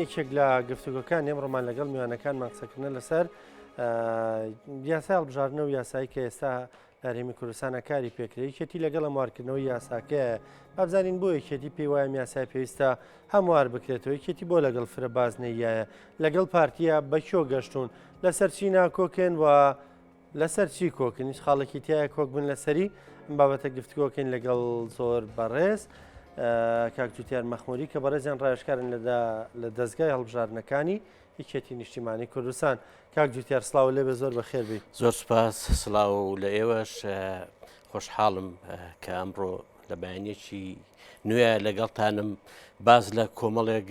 یەکێک لە گفتوگۆکانی ئەمڕۆمان لەگەڵ میوانەکانمان قسەکردنە لەسەر یاسای هەڵبژاردنە و یاسایی کە ئێستا لە هەرێمی کوردستانە کاری پێکرێ یەکێتی لەگەڵ هەموارکردنەوەی یاساکەیە بابزانین بۆ یەکێتی پێی وایە یاسای پێویستە هەموار بکرێتەوە یەکێتی بۆ لەگەڵ فرە بازنەیە لەگەڵ پارتیە بە کۆ گەشتون لەسەر چی ناکۆکێن و لەسەر چی کۆکن؟ هیچ خاڵێکی تایە کۆک بن لەسەری؟ ئەم بابەتە گفتگۆکەین لەگەڵ زۆر بەڕێز کاک جوتیار مەخموری کە بەڕێزیان ڕاوێژکارن لە دەزگای هەڵبژاردنەکانی یەکێتی نیشتیمانی کوردستان. کاک جوتیار سڵاو لێبێ زۆر بەخێر بێی. زۆر سوپاس، سڵاو لە ئێوەش، خۆشحاڵم کە ئەمڕۆ لە بەیانیەکی نوێ لەگەڵتانم باس لە کۆمەڵێک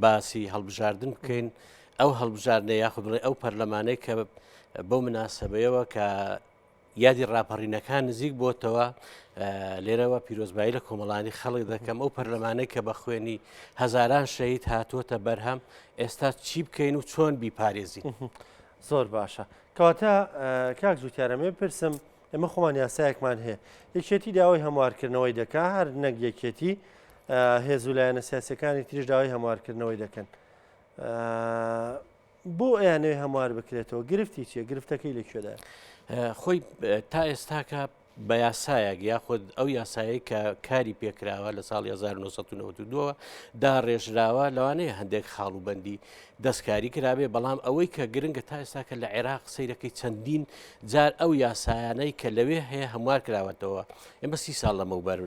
باسی هەڵبژاردن بکەین. ئەو هەڵبژاردنە یاخود بڵێ ئەو پەرلەمانەی کە بەو مناسەبەیەوە کە یادی ڕاپەڕینەکان نزیک بۆتەوە لێرەوە پیرۆزبایی لە کۆمەڵانی خەڵک دەکەم ئەو پەرلەمانەی کە بە خوێنی هەزاران شەهید هاتووەتە بەرهەم ئێستا چی بکەین و چۆن بیپارێزین. زۆر باشە کەواتە کاک جوتیارەمێ پرسم ئێمە خۆمان یاسایەکمان هەیە یەکێتی داوای هەموارکردنەوەی دەکا هەر نەک یەکێتی هێز و لایەنە سیاسەکانی تریش داوای هەموارکردنەوەی دەکەن بۆ ئەیانەوێ هەموار بکرێتەوە گرفتی چیە گرفتەکەی لە کوێدایە؟ خۆی تا ئێستاکە بە یاسایەک یاخود ئەو یاسایەی کە کاری پێکراوە لە ساڵی 1992ەوە داڕێژراوە لەوانەیە هەندێک خاڵ و بەندی دەستکاری کرابێ بەڵام ئەوەی کە گرنگە تا ئێستاکە لە عێراق سەیرەکەی چەندین جار ئەو یاسایانەی کە لەوێ هەیە هەموار کراوەتەوە ئێمە سی ساڵ لەمەوبەر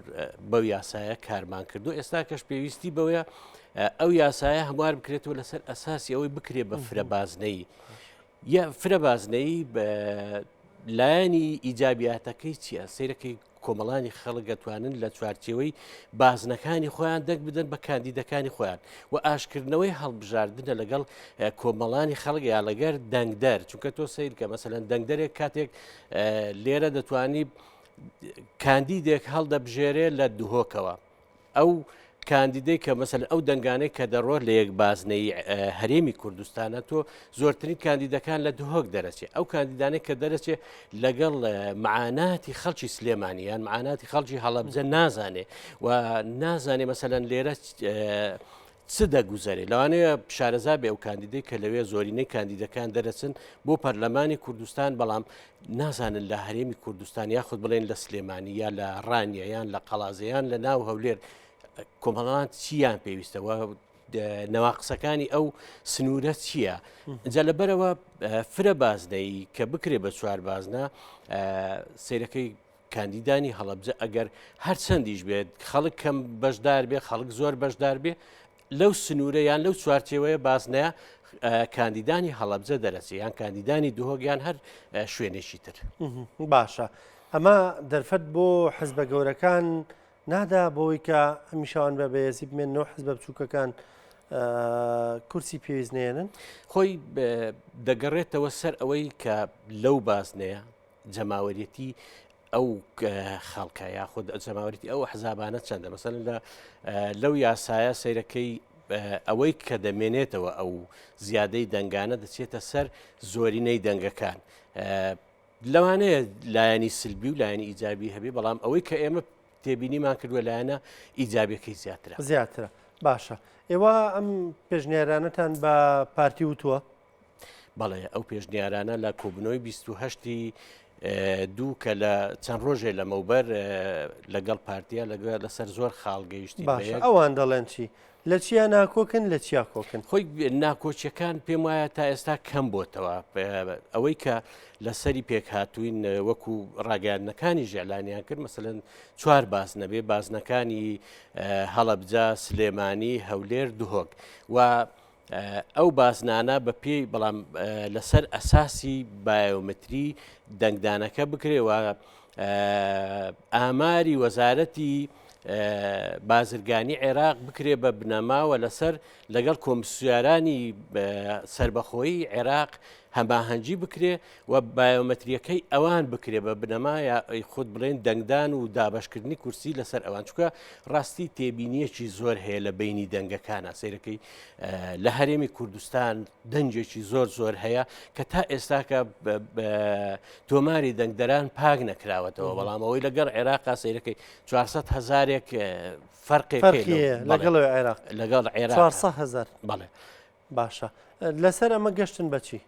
بەو یاسایە کارمان کردو ئێستا کەش پێویستی بەوەیە ئەو یاسایە هەموار بکرێتەوە لەسەر ئەساسی ئەوەی بکرێ بە فرە بازنەیی یا فرە بازنەیی لایەنی ئیجابیاتەکەی چییە سیرەکەی کۆمەڵانی خەڵک دەتوانن لە چوارچێوەی بازنەکانی خۆیان دەنگ بدەن بە کاندیدەکانی خۆیان و ئاشکردنەوەی هەڵبژاردنە لەگەڵ کۆمەڵانی خەڵک یا لەگەر دەنگدەر چونکە تۆ سیرکە مەسەلەن دەنگدەرێک کاتێک لێرە دەتوانی کاندیدێک هەڵدەبژێرێ لە دهۆکەوە ئەو کاندیدەی کە مەسەلەن ئەو دەنگانەی کە دەڕۆت لە یەک بازنەی هەرێمی کوردستانە تۆ زۆرترین کاندیدەکان لە دهۆک دەرەچێ ئەو کاندیدانەی کە دەرەچێ لەگەڵ معاناتی خەڵکی سلێمانی یان معاناتی خەڵکی هەڵەبجە نازانێ و نازانێ مەسەلەن لێرە چ دەگوزەرێ لەوانەیە شارەزا بێ ئەو کاندیدەی کە لەوێ زۆرینەی کاندیدەکان دەرەچن بۆ پەرلەمانی کوردستان بەڵام نازانن لە هەرێمی کوردستان یاخود بڵێن لە سلێمانی یا لە ڕانیە یان لە قەڵازیان لە ناو هەولێر کۆمەڵان چیان پێویستەوە نەواقسەکانی ئەو سنوورە چییە؟ جا لەبەرەوە فرە بازنەی کە بکرێ بە چوار بازنە سیرەکەی کاندیدانی هەڵەبجە ئەگەر هەرچەندیش بێت خەڵک کەم بەشدار بێ خەڵک زۆر بەشدار بێ لەو سنوورە یان لەو چوارچێوەیە بازنەیە کاندیدانی هەڵەبجە دەرەچێ یان کاندیدانی دهۆک یان هەر شوێنێکی تر. باشە ئەمە دەرفەت بۆ حزبە گەورەکان نادا بۆی کە هەمیشەوان بە بەهێزی بمێنەوە حزبە بچووکەکان کورسی پێویست نێنن؟ خۆی دەگەڕێتەوە سەر ئەوەی کە لەو بازنەیە جەماوەریەتی ئەو خەڵکە یاخود جەماوەریتی ئەو حزابانە چەندە مەسەن لە لەو یاسایە سەیرەکەی ئەوەی کە دەمێنێتەوە ئەو زیادەی دەنگانە دەچێتە سەر زۆرینەی دەنگەکان لەوانەیە لایەنی سلبی و لایەنی ئیجابی هەبێ بەڵام ئەوەی کە ئێمە تێبینیمان کردووە لایەنە ئیجابیەکەی زیاترە زیاترە باشە ئێوە ئەم پێشنیارانەتان بە پارتی وتووە بەڵێ ئەو پێشنیارانە لە کۆبوونەوەی 28 دوو کە لە چەند ڕۆژێ لەمەوبەر لەگەڵ پارتیا لەگە لەسەر زۆر خاڵ گەیشتی باشە ئەوان دەڵێن چی لە چیا ناکۆکن لە چیا کۆکن خۆی ناکۆچیەکان پێم وایە تا ئێستا کەم بۆتەوە ئەوەی کە لەسەری پێکهاتوین وەکو ڕاگەیاندنەکانی ژێلانیان کرد مەسەن چوار باز نەبێ بازنەکانی هەڵەبجە سلێمانی هەولێر دهۆک و ئەو بازنانە بە پێی بەڵام لەسەر ئەساسی بایۆمەتری دەنگدانەکە بکرێ و ئاماری وەزارەتی بازرگانی عێراق بکرێ بە بنەماوە لەسەر لەگەڵ کۆمسیارانی سربەخۆیی عێراق. هەماهەنگی بکرێ و بایۆمەتریەکەی ئەوان بکرێ بە بنەما یا خود بڵێن دەنگدان و دابەشکردنی کورسی لەسەر ئەوان چکە ڕاستی تێبینیەکی زۆر هەیە لە بینی دەنگەکانە سەیرەکەی لە هەرێمی کوردستان دەنگێکی زۆر زۆر هەیە کە تا ئێستاکە تۆماری دەنگدەران پاک نەکراوەتەوە بەڵام ئەوەی لەگەڵ عێراقا سەیرەکەی 400 هزارێک فەرقێک لەگەڵ عێراق لەگەڵ عێراق 400 هزار بەڵێ باشە لەسەر ئەمە گەشتن بەچی؟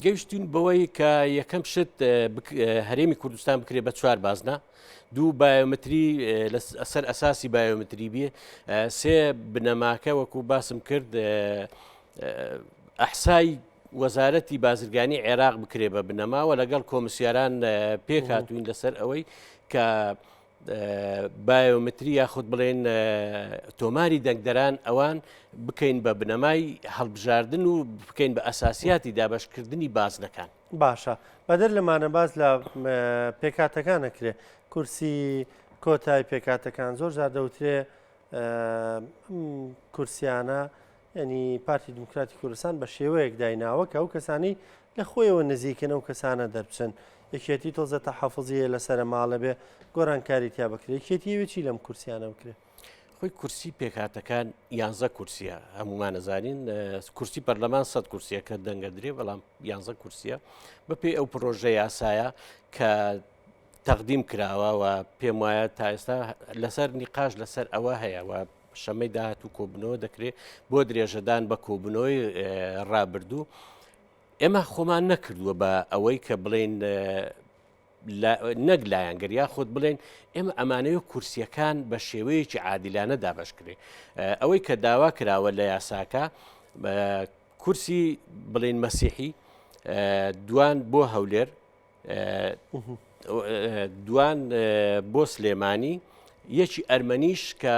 گەیشتین بەوەی کە یەکەم شت هەرێمی کوردستان بکرێت بە چوار بازنە دوو بایۆمەتری لەسەر ئەساسی بایۆمەتری بێ سێ بنەماکە وەکو باسم کرد ئەحسای وەزارەتی بازرگانی عێراق بکرێ بە بنەماوە لەگەڵ کۆمسیاران پێکهاتوین لەسەر ئەوەی کە بایۆمتری یاخود بڵێن تۆماری دەنگدەران ئەوان بکەین بە بنەمای هەڵبژاردن و بکەین بە ئەساسیاتی دابەشکردنی بازنەکان. باشە بەدەر لەمانە باس لە پێکهاتەکان ئەکرێ کورسی کۆتای پێکهاتەکان زۆر جار دەوترێ ئەم کورسیانە یعنی پارتی دیموکراتی کوردستان بە شێوەیەک دایناوە کە ئەو کەسانی لە خۆیەوە نزیکن ئەو کەسانە دەربچن یەکێتی تۆزە تەحەفزیە لەسەر ماڵە بێ گۆرانکاری تیا بکرێت یەکێتی ئەوێ چی لەم کورسیانە بکرێت؟ خۆی کورسی پێکهاتەکان یانزە کورسیە هەمومان ئەزانین کورسی پەرلەمان سە کورسیە کە دەنگە درێ بەڵام یانزە کورسیە بەپێی ئەو پرۆژە یاسایە کە تەقدیم کراوە و پێم وایە تا ئێستا لەسەر نیقاش لەسەر ئەوە هەیە و شەمەی داهاتوو کۆبنەوە دەکرێت بۆ درێژەدان بە کۆبنەوەی ڕابردوو ئێمە خۆمان نەکردووە بە ئەوەی کە بڵین نەک لایەنگر یاخود بڵێن ئێمە ئەمانەوە کورسیەکان بە شێوەیەکی عادیلانە دابشکرێ ئەوەی کە داوا کراوە لە یاساکە کورسی بڵین مەسیحی دوان بۆ هەولێر دوان بۆ سلێمانی یەکی ئەرمەنیش کە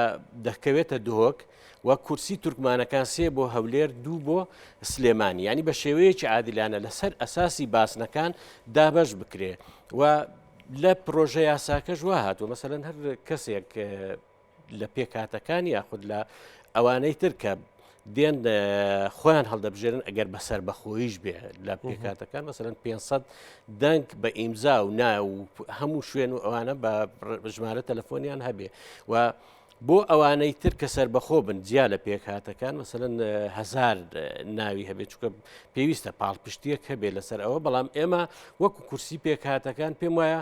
دەکەوێتە دهۆک و کورسی تورکمانەکان سێ بۆ هەولێر دوو بۆ سلێمانی ینی بە شێوەیەکی عادلانە لەسەر ئەساسی باسنەکان دابەش بکرێ و لە پرۆژە یاساکەش وا هاتووە مەسەلەن هەر کەسێک لە پێکهاتەکان یاخود لە ئەوانەی تر کە دێن خۆیان هەڵدەبژێرن ئەگەر بە سەربەخۆیش بێ لە پێکاتەکان مەسەرەن 500 دەنگ بە ئیمزا و نا و هەموو شوێن و ئەوانە بە ژمارە تەلەفۆنیان هەبێ و بۆ ئەوانەی تر کە سەربەخۆ بن جیا لە پێکهاتەکان مەسەلەن هەزار ناوی هەبێت چونکە پێویستە پاڵپشتیەک هەبێت لەسەر ئەوە بەڵام ئێمە وەکو کورسی پێکهاتەکان پێم وایە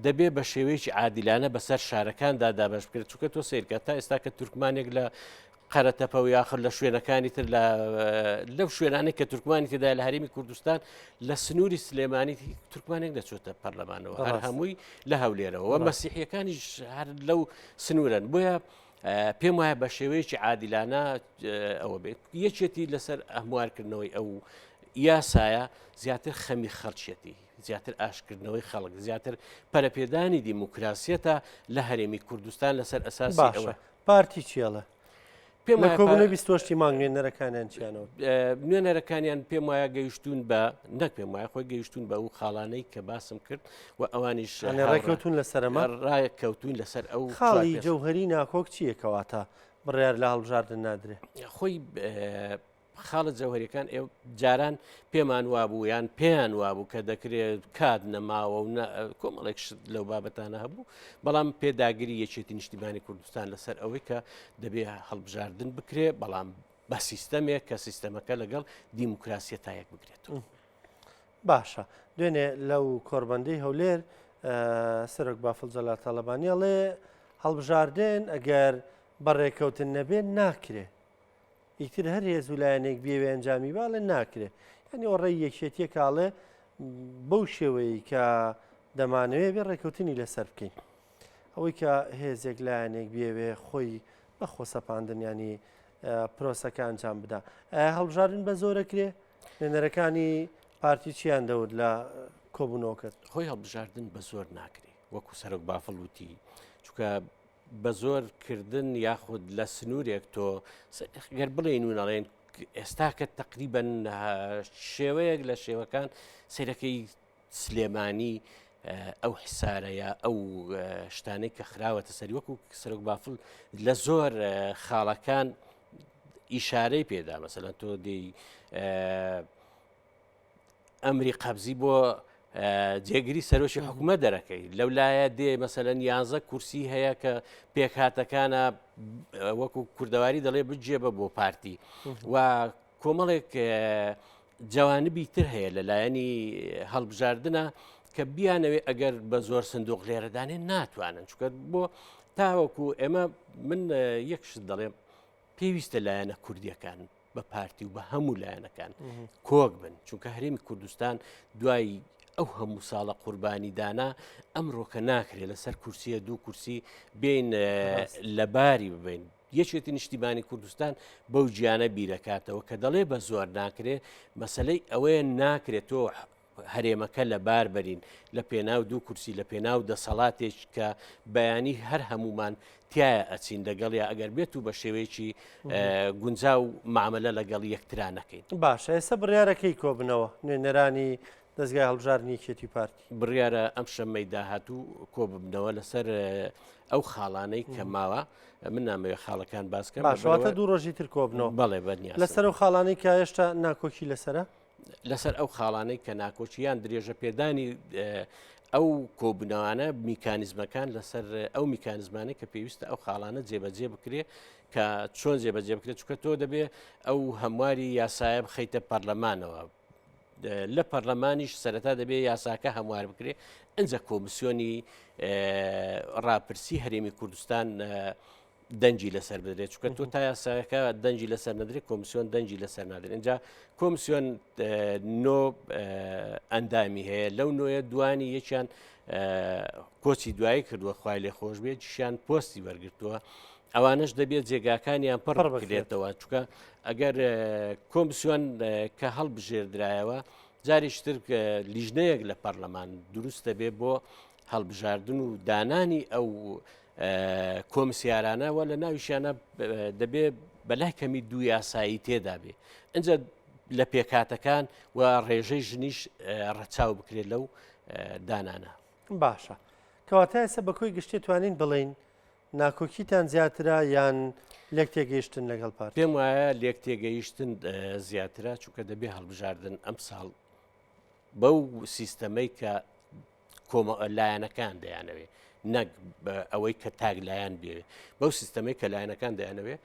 دەبێ بە شێوەیەکی عادیلانە بەسەر شارەکاندا دابەش بکرێت چونکە تۆ سیرکە تا ئێستا کە تورکمانێک لە قەرەتەپە و یاخر لە شوێنەکانی تر لە لەو شوێنانەی کە تورکمانی تێدا لە هەرێمی کوردستان لە سنووری سلێمانی تورکمانێک دەچێتە پەرلەمانەوە هەر هەمووی لە هەولێرەوە مەسیحیەکانیش هەر لەو سنوورن بۆیە پێم وایە بە شێوەیەکی عادیلانە ئەوە بێت یەکێتی لەسەر ئەهموارکردنەوەی ئەو یاسایە زیاتر خەمی خەڵکیەتی زیاتر ئاشکردنەوەی خەڵک زیاتر پەرەپێدانی دیموکراسیەتە لە هەرێمی کوردستان لەسەر ئەساسی ئەوە پارتی چیڵە پێم وایە کۆبوونەوەی 28 ی مانگ نوێنەرەکانیان چیانەوە؟ نوێنەرەکانیان پێم وایە گەیشتوون بە نەک پێم وایە خۆی گەیشتوون بە ئەو خاڵانەی کە باسم کرد و ئەوانیش ڕێککەوتون لەسەر ئەمە ڕایەککەوتوین لەسەر ئەو خاڵی جەوهری ناکۆک چییە کەواتە بڕیار لە هەڵبژاردن نادرێ؟ خۆی خاڵە جەوهەریەکان ئێ جاران پێمان وابوو یان پێیان وابوو کە دەکرێت کات نەماوە و کۆمەڵێک شت لەو بابەتانە هەبوو بەڵام پێداگری یەکێتی نیشتیمانی کوردستان لەسەر ئەوەی کە دەبێ هەڵبژاردن بکرێ بەڵام بە سیستەمێک کە سیستەمەکە لەگەڵ دیموکراسیە تا یەک بگرێتەوە. باشە دوێنێ لەو کۆربەندەی هەولێر سەرۆک بافڵ جەلال تاڵەبانی ئەڵێ هەڵبژاردن ئەگەر بەڕێکەوتن نەبێت ناکرێ ئیتر هەر هێز و لایەنێک بیەوێ ئەنجامی با ئەڵێ ناکرێ یعنی ئەوڕێی یەکێتیە کە ئەڵێ بەو شێوەیە کە دەمانەوێ بێ ڕێککەوتنی لەسەر بکەین ئەوەی کە هێزێک لایەنێک بیەوێ خۆی بە خۆسەپاندن ینی پرۆسەکە ئەنجام بدا هەڵبژاردن بە زۆرە کرێ نوێنەرەکانی پارتی چیان دەوت لە کۆبوونەوەکەت خۆی هەڵبژاردن بە زۆر ناکرێ وەکو سەرۆک بافڵ وتی چونکە بەزۆر کردن یاخود لە سنوورێک تۆ گەر بڵێین و نەڵێن ئێستا کە تقریبن شێوەیەک لە شێوەکان سیرەکەی سلێمانی ئەو حسارەیە ئەو شتانەی کە خراوەتە سەری وەکو سەرۆک بافل لە زۆر خاڵەکان ئیشارەی پێدا مەسەلەن تۆ دێی. ئەمری قەبزی بۆ جێگری سەرۆکی حکوومەت دەرەکەی لەو لایە دێ مەسەلەن یانزە کورسی هەیە کە پێکهاتەکانە وەکو کوردەواری دەڵێ بجێ بە بۆ پارتی و کۆمەڵێک جوانبی تر هەیە لە لایەنی هەڵبژاردنە کە بیانەوێ ئەگەر بە زۆر سندوق لێرەدانێ ناتوانن چکە بۆ تاوەکو ئێمە من یەکشت دەڵێم پێویستە لایەنە کوردیەکان بە پارتی و بە هەموو لایەنەکان کۆک بن چونکە هەرێمی کوردستان دوای ئەو هەموو ساڵە قوربانی دانا ئەمڕۆکە ناکرێت لەسەر کورسیە دوو کورسی بین لەباری ببین یەکێتی نیشتیمانی کوردستان بەو گیانە بیرەکاتەوە کە دەڵێ بە زۆر ناکرێ مەسلەی ئەوەیە ناکرێت تۆ هەرێمەکە لەبار بەرین لە پێناو دوو کورسی لە پێناو دەسەڵاتێک کە بەیانی هەر هەمومان تایە ئەچین لەگەڵیا ئەگەر بێت و بە شێوەیەکی گونجاو معاملە لەگەڵ یەکترا نەکەین. باشە ئێستا بڕیارە کەی کۆبنەوە نوێنەرانی دەزگای هەڵبژاردنی یەکێتی پارتی؟ بڕیارە ئەم شەممەی داهاتوو کۆببنەوە لەسەر ئەو خاڵانەی کە ماوە من نامەوێت خاڵەکان باس کەم باشە واتە دوو ڕۆژی تر کۆبنەوە. بەڵێ بەنیازم. لەسەر ئەو خاڵانەی کە هێشتا ناکۆکی لەسەرە؟ لەسەر ئەو خاڵانەی کە ناکۆکی یان درێژەپێدانی ئەو کۆبوونەوانە میکانیزمەکان لەسەر ئەو میکانزمانەی کە پێویستە ئەو خاڵانە جێبەجێ بکرێ کە چۆن جێبەجێ بکرێت چکە تۆ دەبێ ئەو هەمواری یاسایە بخەیتە پەرلەمانەوە لە پەرلەمانیش سەرەتا دەبێ یاساکە هەموار بکرێ ئەجا کۆمسیۆنی ڕاپرسی هەرێمی کوردستان دەنگی لەسەر بدرێت چونکە تۆ تا یاساکە دەنگی لەسەر نەدرێت کۆمسیۆن دەنگی لەسەر نادرێت اینجا کۆمسیۆن نۆ ئەندامی هەیە لەو نۆیە دوانی یەکیان کۆچی دوایی کردووە خوای لێ خۆش بێت شیان پۆستی وەرگتووە ئەوانش دەبێت جێگاکانیان پڕ بکرێتەوە چونکە ئەگەر کۆمسیۆن کە هەڵبژێردرایەوە جاریشتر لیژنەیەک لە پەرلەمان دروست دەبێت بۆ هەڵبژاردن و دانانی ئەو کۆمسیارانە و لە ناویشیانە دەبێ بەلای کەمی دوو یاسایی تێدا بێ ئەجا لە پێکاتەکان و ڕێژەی ژنیش ڕەچاو بکرێت لەو دانانە. باشە کەواتە ئێستا بە کۆی گشتی توانین بڵین ناکۆکیتان زیاترە یان لێک تێگەیشتن لەگەڵ پارتی؟ پێم وایە لێک تێگەیشتن زیاترە چونکە دەبێ هەڵبژاردن ئەم ساڵ بەو سیستەمەی کە لایەنەکان دەیانەوێ نەک ئەوەی کە تاک لایەن بێ بەو سیستەمەی کە لایەنەکان دەیانەوێ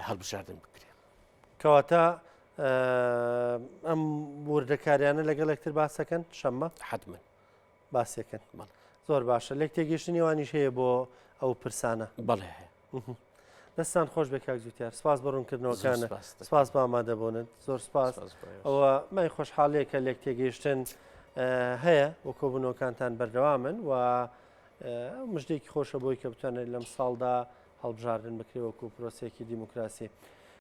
هەڵبژاردن بکرێ. کەواتە ئەم وردەکاریانە لەگەڵ یەکتر باسەکەن شەممە؟ حتمما باسێکن زۆر باشە لێک تێگەشتنی وانیش هەیە بۆ ئەو پرسانە بەڵێ هەیە. دەستان خۆش بێ کاک جوتیار سپاس بۆ ڕوونکردنەوەکانت سپاس بۆ ئامادەبوونت زۆر سپاس ئەوە مای خۆشحاڵیە کە لێک تێگەیشتن هەیە و کۆبوونەوەکانتان بەردەوامن و مژدێکی خۆشە بۆی کە بتوانێت لەم ساڵدا هەڵبژاردن بکرێ وەکو پرۆسێکی دیموکراسی.